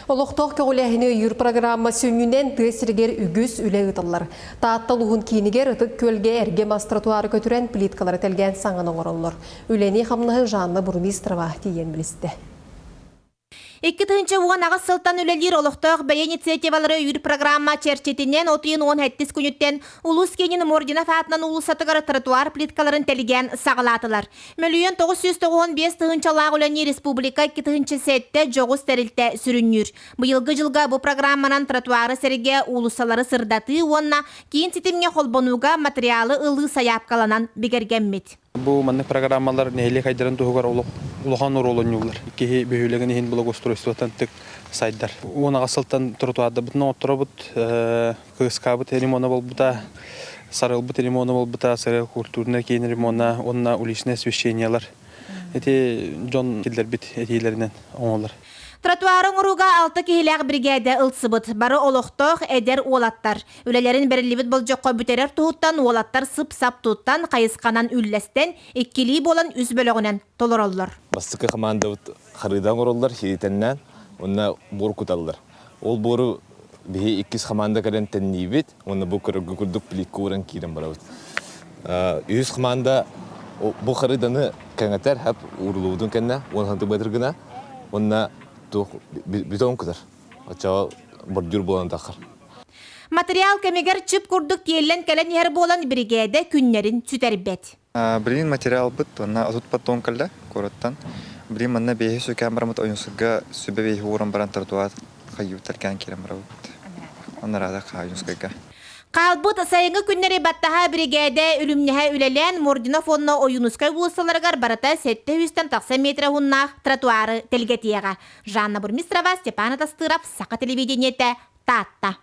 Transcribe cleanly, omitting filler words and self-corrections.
Олохтоох көҕүлээһини өйүүр программа сүнньүнэн тыа сиригэр үгүс үлэ ыытыллар. Таатта улууһун киинигэр Ытык Күөлгэ эргэ мас тротуары көтүрэн плиткалары тэлгээн саҥаны оҥороллор. Үлэни-хамнаһы Жанна Бурмистрова тиийэн билистэ. 2018 сылтан үлэлиир олохтоох бэйэ инициативалары өйүүр программа чэрчитинэн от ыйын 17 күнүттэн улуус киинин Мординов аатынан уулуссатыгар тротуар плиткаларын тэлгээн саҕалаатылар. Мөлүйүөн 995 тыһыынчалаах үлэни республика 2007 дьоҕус тэрилтэ сүрүннүүр. Быйылгы дьылга бу программанан тротуары сэргэ уулуссалары сырдатыы уонна киин ситимҥэ холбонууга материалы ылыы сайаапкаланан бигэргэммит. Бу маннык программалар нэһилиэк айдарын туһугар олох улахан оруолу оонньууллар. Киһи бөһүөлэгин иһин благоустройствотан тык сайдар. 18 сылтан тротуардабытын оҥотторобут, кыыскаабыт ремона буолбута, сарылбыт ремона буолбута, сыры культурнай киин ремона уонна уличное освещениелар. Ити дьон киллэрбит этиилэринэн оҥолор. Тротуары оҥорууга алта киһилээх биригээдэ ылсыбыт. Бары олохтоох эдэр уолаттар. Үлэлэрин бэриллибит болдьоххо бүтэрэр туһуттан уолаттар сып-сап туттан, хайысханан үллэстэн, иккилии буолан үс бөлөҕүнэн толороллор. Бастакы хамаандабыт харыыда оҥороллор, сиэтэннээн, уонна буор куталлар. Ол буору биһи иккис хамаанда кэлэн тэнниибит уонна бу көрөргө курдук плитка ууран киирэн барабыт. Үһүс хамаанда бу харыданы кэҥэтэр хап уурулубутун кэннэ 10 сантиметр гына уонна туох бетон кутар. Оччоҕо бордюр буолан таххар. Материал кэмигэр чып курдук тиэллэн кэлэн иһэр буолан биригээдэ күннэрин сүтэрбэт. Билигин материалбыт уонна 30 поддон кэллэ куораттан. Билигин манна бэйэһи сүкээн бараммыт Ойуунскайга сүбэ бэйэһи ууран баран тротуар хайыыбыт киирэн барабыт. Анараада Ойуунскайга. Хаалбыт сайыҥҥы күннэри баттаһа биригээдэ үлүмнэһэ үлэлээн Мординов уонна Ойуунускай уулуссаларыгар барыта 700-тэн тахса метр уһуннаах тротуары тэлгэтиэҕэ. Жанна Бурмистрова, Степан Атастыров, Саха телевидениетэ, Таатта.